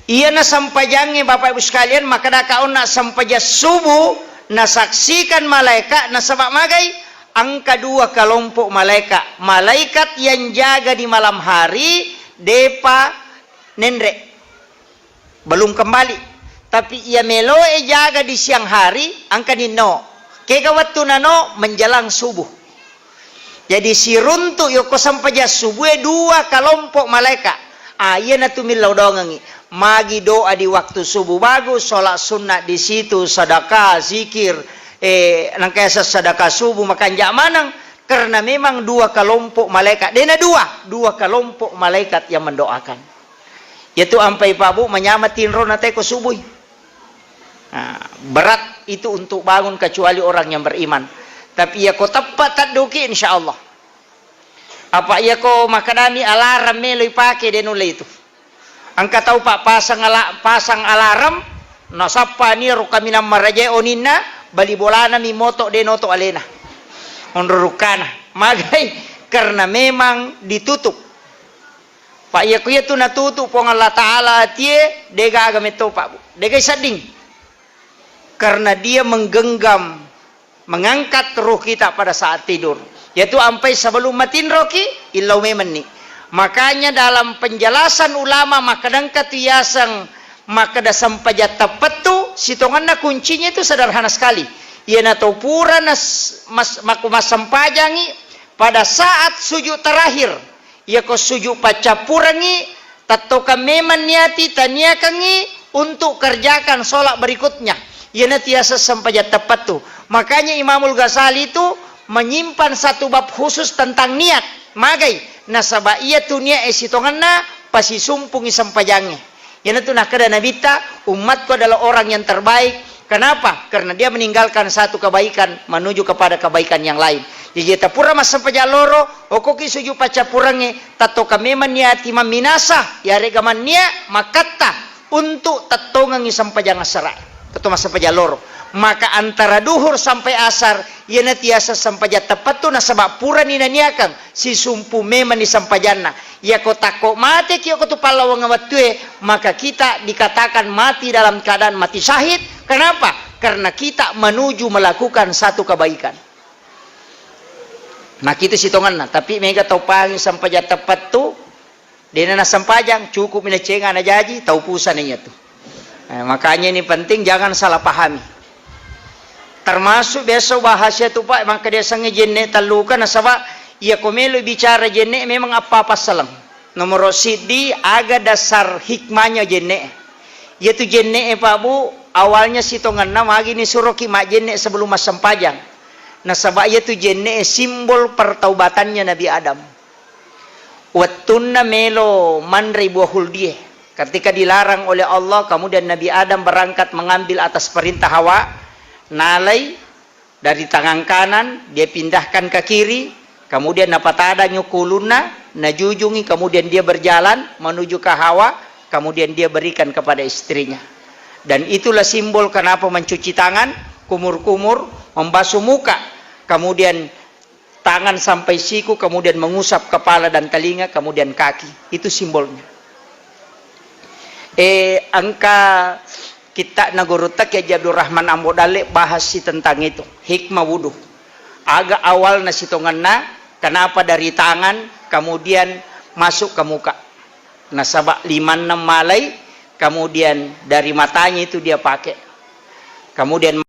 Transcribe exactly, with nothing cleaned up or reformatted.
Iyana sempajangnge, Bapak Ibu sekalian, makkadaka onna sempajang subuh, nasaksikan malaeka, nasaba magai? Engka dua kelompok malaeka. Malaikat yang jaga di malam hari, depa nenre. Belum kembali. Tapi iya meloe jaga di siang hari, engkani no. Kega wettunna no? Menjelang subuh. Jadi siruntu yokko sempajang subuhe dua kelompok malaeka. Ah, iyanatu millau dongengngi. Magi doa di waktu subuh bagus, sholat sunnah di situ, sedekah, zikir, eh, nangkasa sedekah subuh, makanja maneng. Karena memang dua kelompok malaikat. Dena dua, dua kelompok malaikat yang mendoakan. Yatu ampai Pak Bu, manyama tinro na teko subui. Nah, berat itu untuk bangun kecuali orang yang beriman. Tapi iya ko teppa tadduki, insya Allah. Apa iya ko makadami alarm melo ipake, de nulle itu. Engka tau pa-, pasang ala-, pasang alarm, nasappa ni ro kaminang marajae oninna, bali bolana mi moto de noto alena. Onro rukkana. Magai? Karena memang ditutup. Pak, iya ku iya tu natutu Puang Allah Ta'ala atie, de gaga metto, Pak Bu. De gai sedding. Karena dia menggenggam, mengangkat ruh kita pada saat tidur. Yaitu ampai sebelum matinroki, illau memenni. Makanya dalam penjelasan ulama, makkadangka tu yaseng makkada sempajang teppettu, sitonganna kuncinya itu sederhana sekali. Iyana tau pura nas-, mas-, makku massempajangi pada saat sujud terakhir, Iyako sujud paccappurengngi, tettokang memang niati taniakengngi untuk kerjakan sholat berikutnya. Iyana tiasa sempajang teppettu. Makanya Imamul Ghazali itu menyimpan satu bab khusus tentang niat. Magai? Nasaba iya tu niat e sitongenna pasisumpungi sempajangnge. Iyanatu nakkeda Nabitta, "Umatku adalah orang yang terbaik." Kenapa? Karena dia meninggalkan satu kebaikan menuju kepada kebaikan yang lain. Jadi, tapura massempajang loro, okoki sujud paccappurengnge, tattoka memang niati mamminasa, yarega mannia makatta untuk tettongengi sempajang assara. Tetto massempajang loro. Maka antara duhur sampai asar, iyana tiasa sempajang teppettu nasaba purani naniakeng, sisumpu memanni sempajanna. Iyako takko mateki iyako tu pallawang wettue, maka kita dikatakan mati dalam keadaan mati syahid. Kenapa? Karena kita menuju melakukan satu kebaikan. Makitu sitonganna, tapi mega tau pangi sempajang teppettu, dena nassempajang, cukup mi nacenga najaji, tau pusana iyatu. Eh, makanya ini penting, jangan salah pahami. Termasuk biasa bahasa tu, Pak, maka dia sengi jenne telluka, nasaba iya ko melo bicara jenne memang apa passalang. Nomoro siddi, aga dasar hikmahnya jenne. Iyatu jenne, Pak Bu, awalnya sitonganna magi ni suroki majjenne sebelum massempajang. Nasaba iyatu jenne simbol pertaubatannya Nabi Adam. Wettunna melo manrei buah huldie, ketika dilarang oleh Allah, kemudian Nabi Adam berangkat mengambil atas perintah Hawa, nalai dari tangan kanan, dia pindahkan ke kiri, kemudian napatadangi ku ulunna, najujungi, kemudian dia berjalan menuju ke Hawa, kemudian dia berikan kepada istrinya. Dan itulah simbol kenapa mencuci tangan, kumur-kumur, membasuh muka, kemudian tangan sampai siku, kemudian mengusap kepala dan telinga, kemudian kaki. Itu simbolnya. Eh, engka kitta'na Gurutta Kiai Haji Abdul Rahman Ambo Dalle bahas si tentang itu, hikmah wudu. Aga awalna sitongenna, kenapa dari tangan, kemudian masuk ke muka. Nasaba limanna malai, kemudian dari matanya itu dia pakai. Kemudian